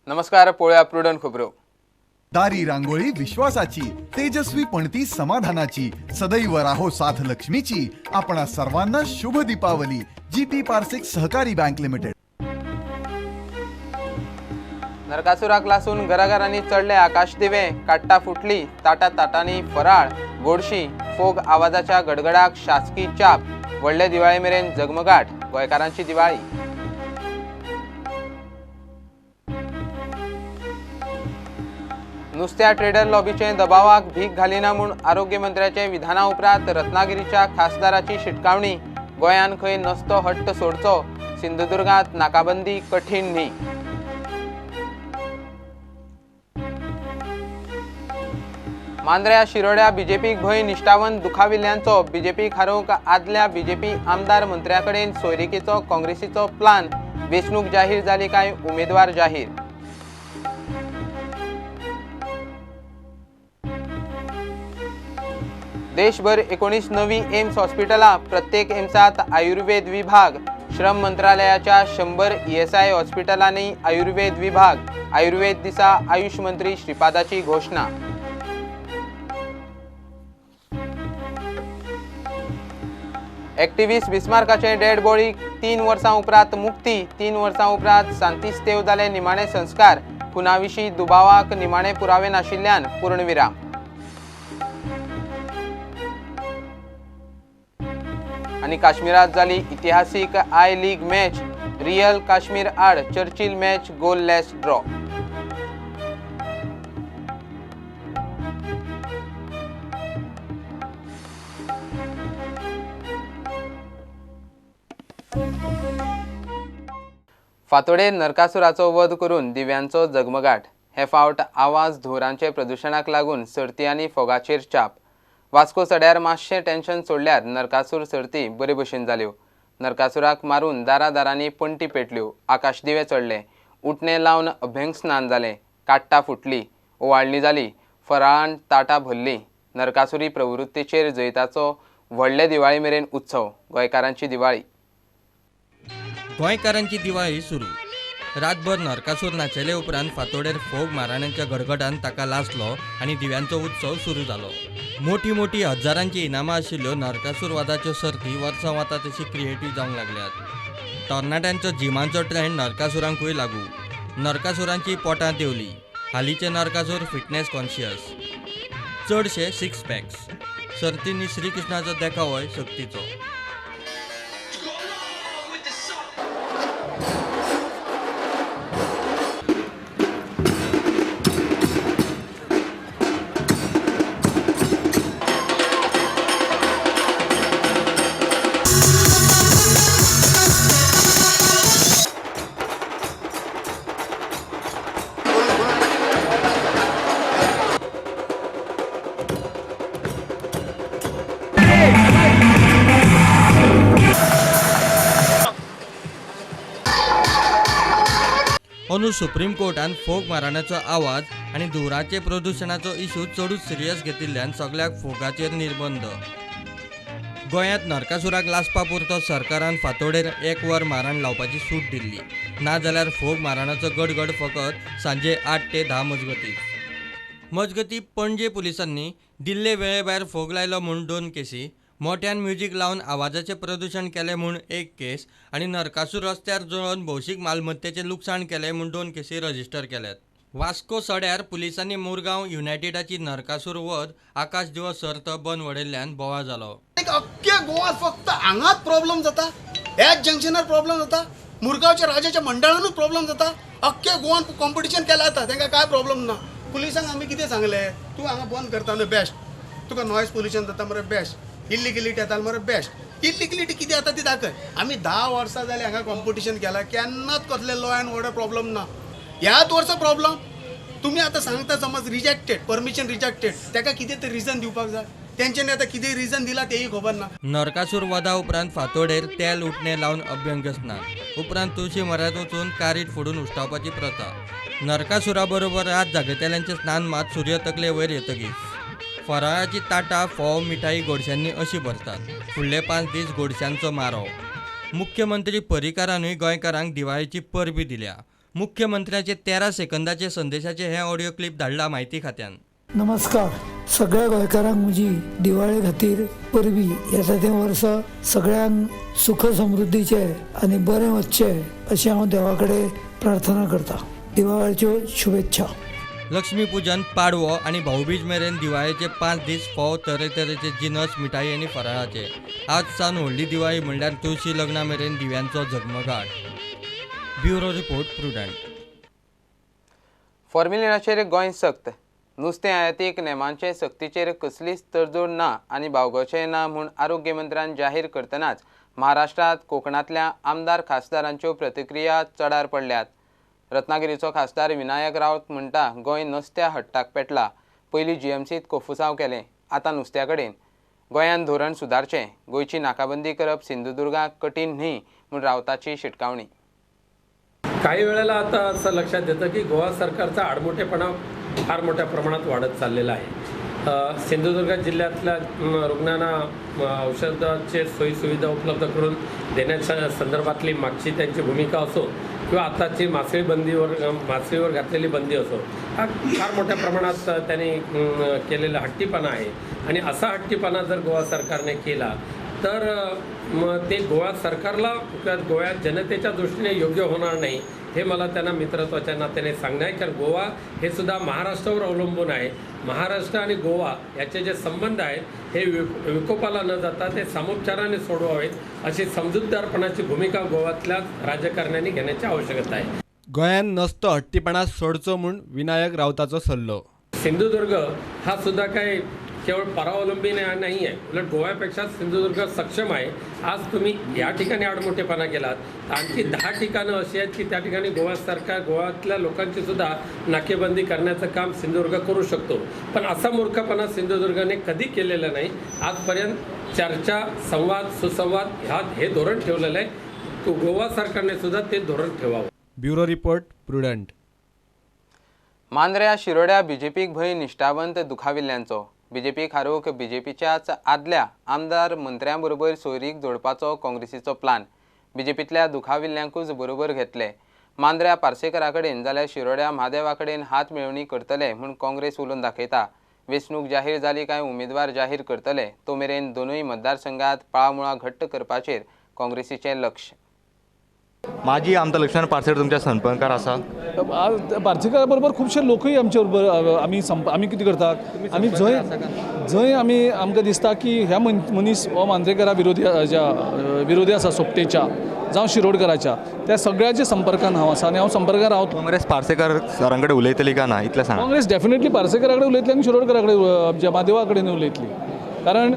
नमस्कार, पळोवया प्रुडंट खबरो. दारी रांगोळी विश्वासाची, तेजस्वी पणती समाधानाची, सदैव राहो साथ लक्ष्मीची. आपणा सर्वांना शुभ दीपावली. जीपी पारसिक सहकारी बँक लिमिटेड. नरकासुराक लासून घराघरांनी चडले आकाश दिवे, काट्टा फुटली, ताटा ताटांनी फराळ, गोडशी, फोग आवाजाच्या गडगडाक शासकी चाप. व्हडले दिवाळे मेरेन जगमगाट. गोंयकारांची दिवाळी. नुस्त्या ट्रेडर लॉबीचे दबावाक भीक घालिना म्हूण आरोग्य मंत्र्याचे विधाना उपरांत रत्नागिरीच्या खासदाराची शिटकावणी. गोंयान खंय नस्तो हट्ट सोडचो, सिंधुदुर्गांत नाकाबंदी कठीण न्ही. मांद्र्या शिरोड्या बीजेपीक भंय, निश्ठावंत दुखाविल्ल्यांचो. बीजेपीक हारोवंक आदल्या बीजेपी आमदार मंत्र्या कडेन सोयरिकेचो काँग्रेसीचो प्लान. वेंचणूक जाहीर जाली काय उमेदवार जाहीर. देशभर 19 नवी एम्स हॉस्पिटलां, प्रत्येक एम्सांत आयुर्वेद विभाग. श्रम मंत्रालयाच्या 100 ESI हॉस्पिटलांनी आयुर्वेद विभाग. आयुर्वेद दिसा आयुष मंत्री श्रीपादाची घोशणा. एक्टिव्हिस्ट बिस्मार्काचे डेड बॉडी 3 वर्सां उपरांत मुक्ती. 3 वर्सां उपरांत सांतिस्तेव जाले निमाणे संस्कार. खुना विशीं दुबावाक निमाणे पुरावे नाशिल्ल्यान पूर्णविराम. आनी काश्मीरात जाली इतिहासीक I league match. Real Kashmir आड चर्चिल मॅच गोललेस ड्रॉ. फातोडेर नरकासुराचो वध करून दिव्यांचो जगमगाट. हे फावट आवाज धुंवरांचे प्रदुशणाक लागून सर्ती आनी फोगाचेर चाप. वास्को सड्यार मातशें टेन्शन सोडल्यार नरकासूर सर्ती बरे भशेन जाल्यो. नरकासुराक मारून दारादारांनी पणटी पेटल्यो, आकाशदिवे चडले, उटणें लावन अभ्यंग स्नान जालें, काट्टां फुटली, ओवाळणी जाली, फराळान ताटां भरलीं. नरकासुरी प्रवृत्तीचेर जैताचो व्हडले दिवाळी मेरेन उत्सव. गोंयकारांची दिवाळी. गोंयकारांची दिवाळी सुरू. रातभर नरकासूर नाचयले उपरांत फातोडेर फोग माराण्यांच्या गडगडान ताका लासलो आनी दिव्यांचो उत्सव सुरू जालो. मोठी मोठी हजारांची इनामां आशिल्ल्यो नरकासूर वादाच्यो सर्ती वर्सां वता तशी क्रिएटीव जावंक लागल्यात. तरणाट्यांचो जिमांचो ट्रेंड नरकासुरांकूय लागू. नरकासुरांची पोटां देंवली. हालींचे नरकासूर फिटनेस कॉन्शियस, चडशे सिक्स पॅक्स. सर्तींनी श्रीकृष्णाचो देखावोय सक्तीचो. अंदू सुप्रीम कोर्टान फोग माराण्याचो आवाज आनी धुंवराचे प्रदुशणाचो इशू चडूच सिरियस घेतिल्ल्यान सगळ्याक फोगाचेर निर्बंध. गोंयांत नरकासुराक लासपा पुरतो सरकारान फातोडेर 1 वर माराण लावपाची सूट दिल्ली. नाजाल्यार फोग माराणाचो गडगड फकत सांजे 8 ते 10 मजगती. मजगती पणजे पुलिसांनी दिल्ले वेळे भायर फोग लायलो म्हूण 2 केसी, मोठ्यान म्युजीक लावन आवाजाचें प्रदुशण केलें म्हूण 1 केस आनी नरकासूर रस्त्यार जळोवन भौशीक मालमत्तेचें लुकसाण केलें म्हूण 2 केसी रजिस्टर केल्यात. वास्को सड्यार पुलिसांनी मुरगांव युनायटेडाची नरकासूर वध आकाश दिवो सर्त बंद वडयल्ल्यान बोवाळ जालो. अख्ख्या गोवा फक्त हांगाच प्रॉब्लम जाता, ह्याच जंक्शनार प्रॉब्लम जाता, मुरगांवच्या राजाच्या मंडळानूच प्रॉब्लम जाता. अख्ख्या गोवान कॉम्पिटिशन केलां आतां, तांकां काय प्रॉब्लम ना. पुलिसांक आमी कितें सांगलें, तूं हांगा बंद करता न्हू बेस्ट, तुका नॉयज पोल्युशन जाता मरे बेस्ट, इल्लिगलिटी येता मरे बेस्ट. इल्लिगलिटी कितें जाता ती दाखय. आमी 10 वर्सां जालीं हांगा कॉम्पिटिशन केलां, केन्नाच कसलें लॉ एंड ऑर्डर प्रॉब्लम ना. ह्याच वर्सा प्रॉब्लम तुमी आतां सांगता, समज रिजेक्टेड, परमिशन रिजेक्टेड, ताका कितें तरी रिजन दिवपाक जाय. तेंच्यांनी आतां कितें रिजन दिलां तेंय खबर ना. नरकासूर वधा उपरांत फातोडेर तेल उटणें लावन अभ्यंग स्नान, उपरांत तुळशी म्हऱ्यांत वचून कारीट फोडून उश्टावपाची प्रथा. नरकासुरा बरोबर रात जागयतल्यांचें स्नान मात सूर्य तकले वयर येतकीच. फराळाची ताटां फोव, मिठाई, गोडश्यांनी अशी भरतात. फुडले 5 दीस गोडश्यांचो मारो. मुख्यमंत्री पर्रीकारानूय गोंयकारांक दिवाळेची परबी दिल्या. मुख्यमंत्र्याचे 13 सेकंदाचे संदेशाचे हे ऑडिओ क्लिप धाडला म्हायती खात्यान. नमस्कार सगळ्या गोंयकारांक म्हजी दिवाळे खातीर परबी. येता तें वर्सा सगळ्यांक सुख समृद्धीचें आनी बरें वचचें अशें हांव देवा कडेन प्रार्थना करता. दिवाळेच्यो शुभेच्छा. लक्ष्मीपूजन, पाडवो आनी भाऊबीज मेरेन दिवाळेचे 5 दीस फोव, तरेतरेचे जिनस, मिठाई आनी फराळाचे. आज सावन व्हडली दिवाळी म्हणल्यार तुळशी लग्ना मेरेन दिव्यांचो झगमगाट. Bureau report, Prudent. फॉर्मेलिनाचेर गोंय सक्त. नुस्तें आयातीक नेमांचे सक्तीचेर कसलीच तडजोड ना आनी बावगोचें ना म्हूण आरोग्य मंत्र्यान जाहीर करतनाच महाराष्ट्रांत कोंकणांतल्या आमदार खासदारांच्यो प्रतिक्रिया चडार पडल्यात. रत्नागिरीचो खासदार विनायक राऊत म्हणटा गोंय नुस्त्या हट्टाक पेटला. पयलीं जीएमसीत कोफुसांव केलें, आतां नुस्त्या कडेन. गोंयान धोरण सुदारचें, गोंयची नाकाबंदी करप सिंधुदुर्गाक कठीण न्ही म्हूण राऊताची शिटकावणी. काही वेळेला आता असं लक्षात येतं की गोवा सरकारचा आडमुठेपणा फार मोठ्या प्रमाणात वाढत चाललेला आहे. सिंधुदुर्ग जिल्ह्यातल्या रुग्णांना औषधाचे सोयीसुविधा उपलब्ध करून देण्याच्या संदर्भातली मागची त्यांची भूमिका असो किंवा आताची मासळीवर घातलेली बंदी असो, हा फार मोठ्या प्रमाणात त्यांनी केलेला हट्टीपणा आहे. आणि असा हट्टीपणा जर गोवा सरकारने केला तर मग ते गोवा सरकारला किंवा गोव्या जनतेच्या दृष्टीने योग्य होणार नाही, हे मला त्यांना मित्रत्वाच्या नात्याने सांगणं आहे. कारण गोवा हे सुद्धा महाराष्ट्रावर अवलंबून आहे. महाराष्ट्र आणि गोवा याचे जे संबंध आहेत हे विकोपाला न जाता ते सामोपचाराने सोडवावेत अशी समजूतदारपणाची भूमिका गोव्यातल्या राजकारण्यांनी घेण्याची आवश्यकता आहे. गोंयान नस्तो हट्टीपणा सोडचो म्हूण विनायक राऊताचो सल्लो. सिंधुदुर्ग हा सुद्धा काही केवळ परावलंबी नाही आहे, उलट गोव्यापेक्षा सिंधुदुर्ग सक्षम आहे. आज तुम्ही या ठिकाणी आडमोठेपणा केलात, आणखी 10 ठिकाणं अशी आहेत की त्या ठिकाणी गोवा सरकार गोव्यातल्या लोकांची सुद्धा नाकेबंदी करण्याचं काम सिंधुदुर्ग करू शकतो. पण असा मूर्खपणा सिंधुदुर्गाने कधी केलेला नाही. आजपर्यंत चर्चा, संवाद, सुसंवाद हे धोरण ठेवलेलं आहे. तो गोवा सरकारने सुद्धा ते धोरण ठेवावं. Bureau report, Prudent. मांद्र्या शिरोड्या बीजेपीक भंय निश्ठावंत दुखाविल्ल्यांचो. बीजेपीक हारोवंक बीजेपीच्याच आदल्या आमदार मंत्र्यां बरोबर सोयरीक जोडपाचो काँग्रेसीचो प्लान. बीजेपींतल्या दुखाविल्ल्यांकूच बरोबर घेतले. मांद्र्या पार्सेकरा कडेन जाल्यार शिरोड्या म्हादेवा कडेन हात मेळोवणी करतले म्हूण काँग्रेस उलोवन दाखयता. वेंचणूक जाहीर जाली काय उमेदवार जाहीर करतले, तो मेरेन दोनूय मतदारसंघात पाळामुळां घट्ट करपाचेर काँग्रेसीचें लक्ष. माजी आमदार लक्ष्मण पार्सेकर तुमच्या संपर्कार आसा. आज पार्सेकरा बरोबर खुबशे लोकूय आमचे बरोबर आमी कितें करतात, आमी जंय जंय आमी आमकां दिसता की ह्या मनीस हो मांद्रेकरा विरोधी विरोधी आसा सोपटेच्या जावं शिरोडकराच्या, त्या सगळ्याच्या संपर्कान हांव आसा आनी हांव संपर्कान रावता. काँग्रेस पार्सेकर सरां कडेन उलयतली काय ना इतलें सांगा. काँग्रेस डेफिनेटली पार्सेकरा कडेन उलयतली आनी शिरोडकरा कडेन आमच्या म्हादेवा कडेन उलयतली, कारण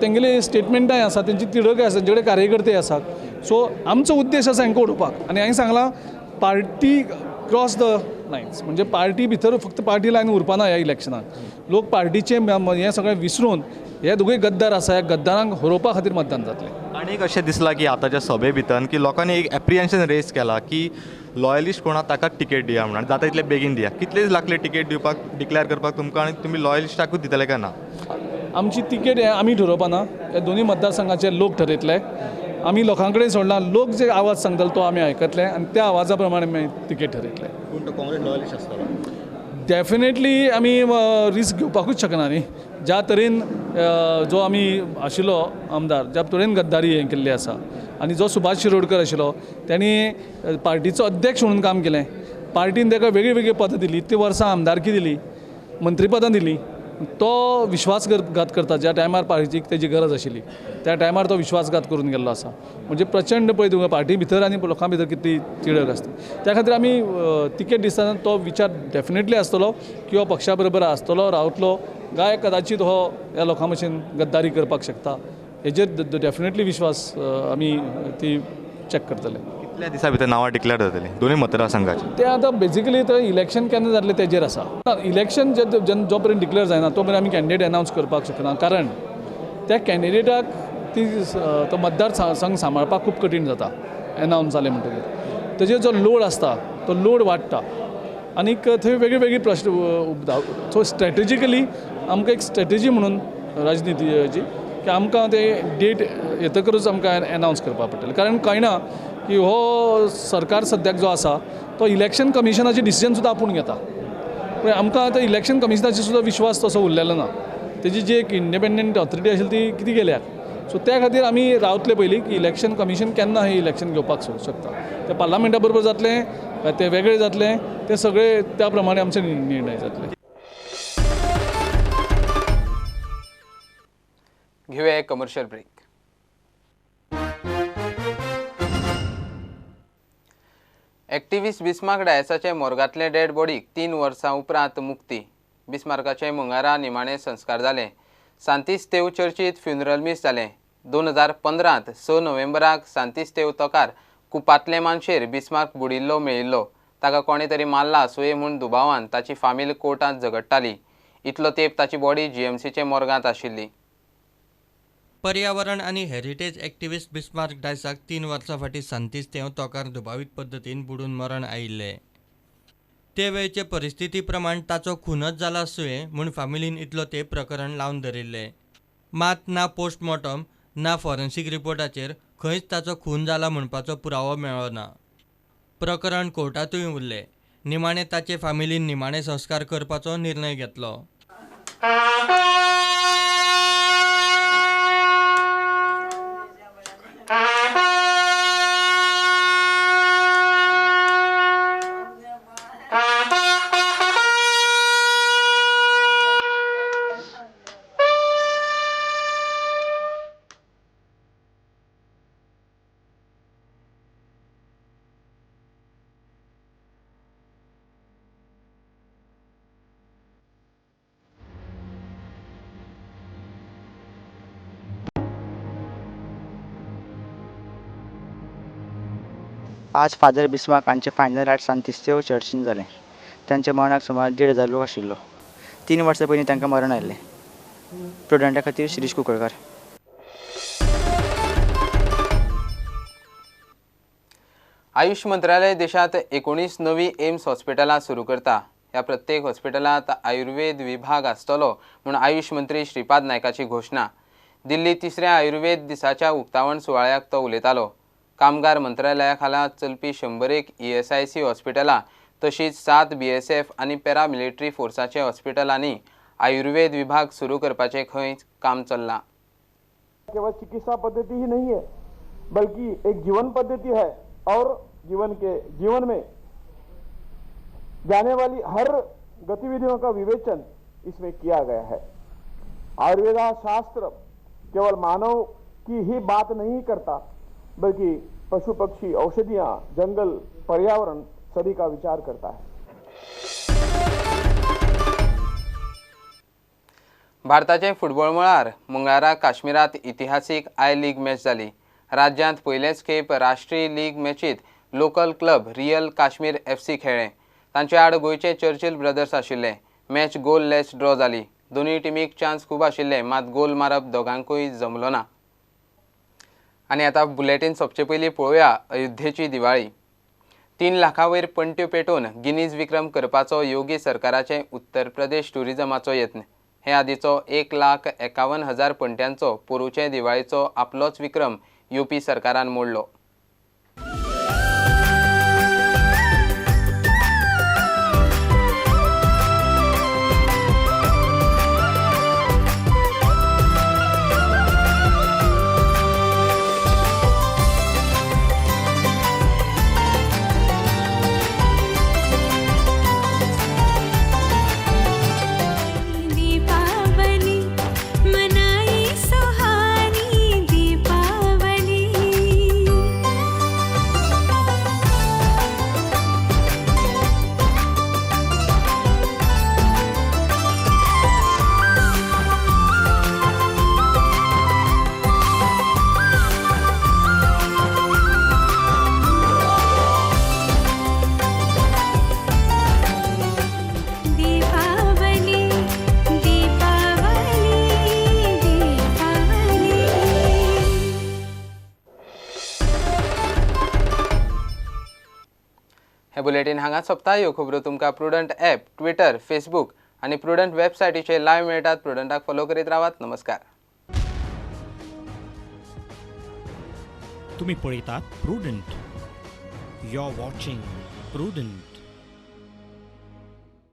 तेंगेली स्टेटमेंटाय आसा, तेंची तिडकय आसा, तेंचे कडेन कार्यकर्ते आसात. सो आमचो उद्देश आसा हांकां उडोवपाक. आनी हांवें सांगलां पार्टी क्रॉस the lines, म्हणजे पार्टी भितर फक्त पार्टी लायन उरपाना ह्या इलेक्शनाक. लोक पार्टीचें हें सगळें विसरून हे दोगूय गद्दार आसा, ह्या गद्दारांक हरोवपा खातीर मतदान जातलें. आनी एक अशें दिसलां की आतांच्या सभे भितर की लोकांनी एक एप्रिहेन्शन रेज केला की लॉयलिस्ट कोणा ताकाच टिकेट दिया म्हणून, जाता तितले बेगीन दिया. कितले लागले टिकेट दिवपाक, डिक्लेअर करपाक तुमकां, आनी तुमी लॉयलिस्टाकूच दितले काय ना? आमची तिकेट आमी ठरोवपाना, ह्या दोनूय मतदारसंघाचे लोक ठरयतले. आमी लोकां कडेन सोडला, लोक जे आवाज सांगतले तो आमी आयकतले आनी त्या आवाजा प्रमाणे मागीर तिकेट ठरयतले. पूण तो काँग्रेस लॉयलिस्ट आसतलो डेफिनेटली. आमी रिस्क घेवपाकूच शकना न्ही. ज्या तरेन जो आमी आशिल्लो आमदार, ज्या तरेन गद्दारी हें केल्ली आसा, आनी जो सुभाष शिरोडकर आशिल्लो तेणी पार्टीचो अध्यक्ष म्हणून काम केलें, पार्टीन ताका वेगळी वेगळी पदां दिली, इतलीं वर्सां आमदारकी दिली, मंत्रीपदां दिली, तो विश्वासघात करता. ज्या टायमार पार्टीक तेजी गरज आशिल्ली त्या टायमार तो विश्वासघात करून गेल्लो आसा. म्हणजे प्रचंड पळय तुमकां पार्टी भितर आनी लोकां भितर कितली तिडक आसता. त्या खातीर आमी तिकेट दिसतना तो विचार डेफिनेटली आसतलो की हो पक्षा बरोबर आसतलो, रावतलो काय कदाचीत हो ह्या लोकां भशेन गद्दारी करपाक शकता, हेजेर डेफिनेटली विश्वास आमी ती चॅक करतले. कितल्या दिसां भितर नांवां डिक्लेअर जातली दोनूय मतदारसंघाची? ते आतां बेजिकली ते इलेक्शन केन्ना जातलें तेजेर आसा. इलेक्शन जो पर्यंत डिक्लेअर जायना तो पर्यंत आमी कॅन्डिडेट अनावन्स करपाक शकना, कारण त्या कॅन्डिडेटाक ती तो मतदारसंघ सांबाळपाक खूब कठीण जाता. अनावन्स जालें म्हणटकीर तेजेर जो लोड आसता तो लोड वाडटा आनीक थंय वेगळे वेगळे प्रश्न उबता. सो स्ट्रेटेजिकली आमकां एक स्ट्रेटेजी म्हणून राजनितीची की आमकां ते डेट येतकरूच आमकां अनावन्स करपाक पडटलें, कारण कळना की हो सरकार सद्याक जो आसा तो इलेक्शन कमिशनाचे डिसिजन सुद्दां आपूण घेता. पूण आमकां आतां इलेक्शन कमिशनाचेर सुद्दां विश्वास तसो उरलेलो ना. तेजी जी एक इंडिपेंडंट ऑथॉरिटी आशिल्ली ती कितें गेल्या. सो त्या खातीर आमी रावतले पयलीं की इलेक्शन कमिशन केन्ना हें इलेक्शन घेवपाक शकता, तें पार्लामेंटा बरोबर जातलें काय तें वेगळें जातलें, तें सगळें त्या प्रमाणे आमचे निर्णय जातले. घेऊया एक कमर्शियल ब्रेक. एक्टिव्हिस्ट बिस्मार्क डायसाचे मोर्गांतले डेड बॉडीक 3 वर्सां उपरांत मुक्ती. बिस्मार्काचे मंगळारा निमाणे संस्कार जाले. सांतिस्तेव चर्चीत फ्युनरल मीस जालें. 2015 6 नोव्हेंबराक सांतिस्तेव तोकार कुपांतले मानशेर बिस्मार्क बुडिल्लो मेळिल्लो. ताका कोणें तरी मारला आसुये म्हूण दुबावान ताची फामील कोर्टांत झगडटाली. इतलो तेंप ताची बॉडी जीएमसीचे मोर्गांत आशिल्ली. पर्यावरण आनी हेरिटेज एक्टिव्हिस्ट बिस्मार्क डायसाक 3 वर्सां फाटीं सांतिस्तेव तोकार दुबावीत पद्दतीन बुडून मरण आयिल्लें. ते वेळचे परिस्थिती प्रमाण ताचो खूनच जाला आसुये म्हूण फामिलीन इतलो ते प्रकरण लावन धरिल्लें. मात ना पोस्टमॉर्टम ना फॉरेन्सिक रिपोर्टाचेर खंयच ताचो खून जाला म्हणपाचो पुरावो मेळ्ळो ना. प्रकरण कोर्टांतूय उरलें. निमाणे ताचे फामिलीन निमाणे संस्कार करपाचो निर्णय घेतलो. आज फादर बिस्मार्क हांचे फायनल रायट सांतिस्तेव चर्चीन जालें. तांच्या मरणाक सुमार 1,500 लोक आशिल्लो. 3 वर्सां पयलीं तांकां मरण आयिल्लें. प्रुडंटा खातीर शिरीष कुंकळकार. आयुष मंत्रालय देशांत 19 नवी एम्स हॉस्पिटलां सुरू करता. ह्या प्रत्येक हॉस्पिटलांत आयुर्वेद विभाग आसतलो म्हूण आयुष मंत्री श्रीपाद नायकाची घोशणा. दिल्ली 3ऱ्या आयुर्वेद दिसाच्या उक्तावण सुवाळ्याक तो उलयतालो. कामगार मंत्रालया खाला चलपी 101 ESIC हॉस्पिटलां तशींच 7 BSF आनी पॅरामिलिटरी फोर्साचे हॉस्पिटलांनी आयुर्वेद विभाग सुरू करपाचें खंय काम चल्लां. केवल चिकित्सा पद्धति ही नहीं है बल्कि एक जीवन पद्धति है और जीवन में जाने वाली हर गतिविधियों का विवेचन इसमें किया गया है. आयुर्वेदा शास्त्र केवल मानव की ही बात नहीं करता बल्कि पशु पक्षी, औषधियाँ, जंगल, पर्यावरण सभी का विचार करता है. भारताचे फुटबॉल मळार मंगळारा काश्मीरात इतिहासीक I league मॅच जाली. राज्यांत पयलेच खेप राष्ट्रीय लीग मॅचीत local club real Kashmir FC खेळ्ळे. तांचे आड गोंयचे चर्चिल ब्रदर्स आशिल्ले. मॅच गोल लेस ड्रॉ जाली. दोनूय टिमीक चान्स खूब आशिल्ले, मात गोल मारप दोगांकूय जमलो ना. आनी आतां बुलेटीन सोंपचे पयलीं पळोवया अयोध्येची दिवाळी. 3 लाखां वयर पणट्यो पेटोवन गिनीज विक्रम करपाचो योगी सरकाराचे उत्तर प्रदेश टुरिजमाचो यत्न. हे आदीचो 1,51,000 पणट्यांचो पोरूचे दिवाळीचो आपलोच विक्रम यूपी सरकारान मोडलो. हे बुलेटीन हांगा सोंपता. ह्यो खबरो तुमकां प्रुडंट ॲप, ट्विटर, फेसबूक आनी प्रुडंट वेबसायटीचेर लायव्ह मेळटात. प्रुडंटाक फॉलो करीत रावात. नमस्कार. तुम्ही पळयतात Prudent. You are watching Prudent.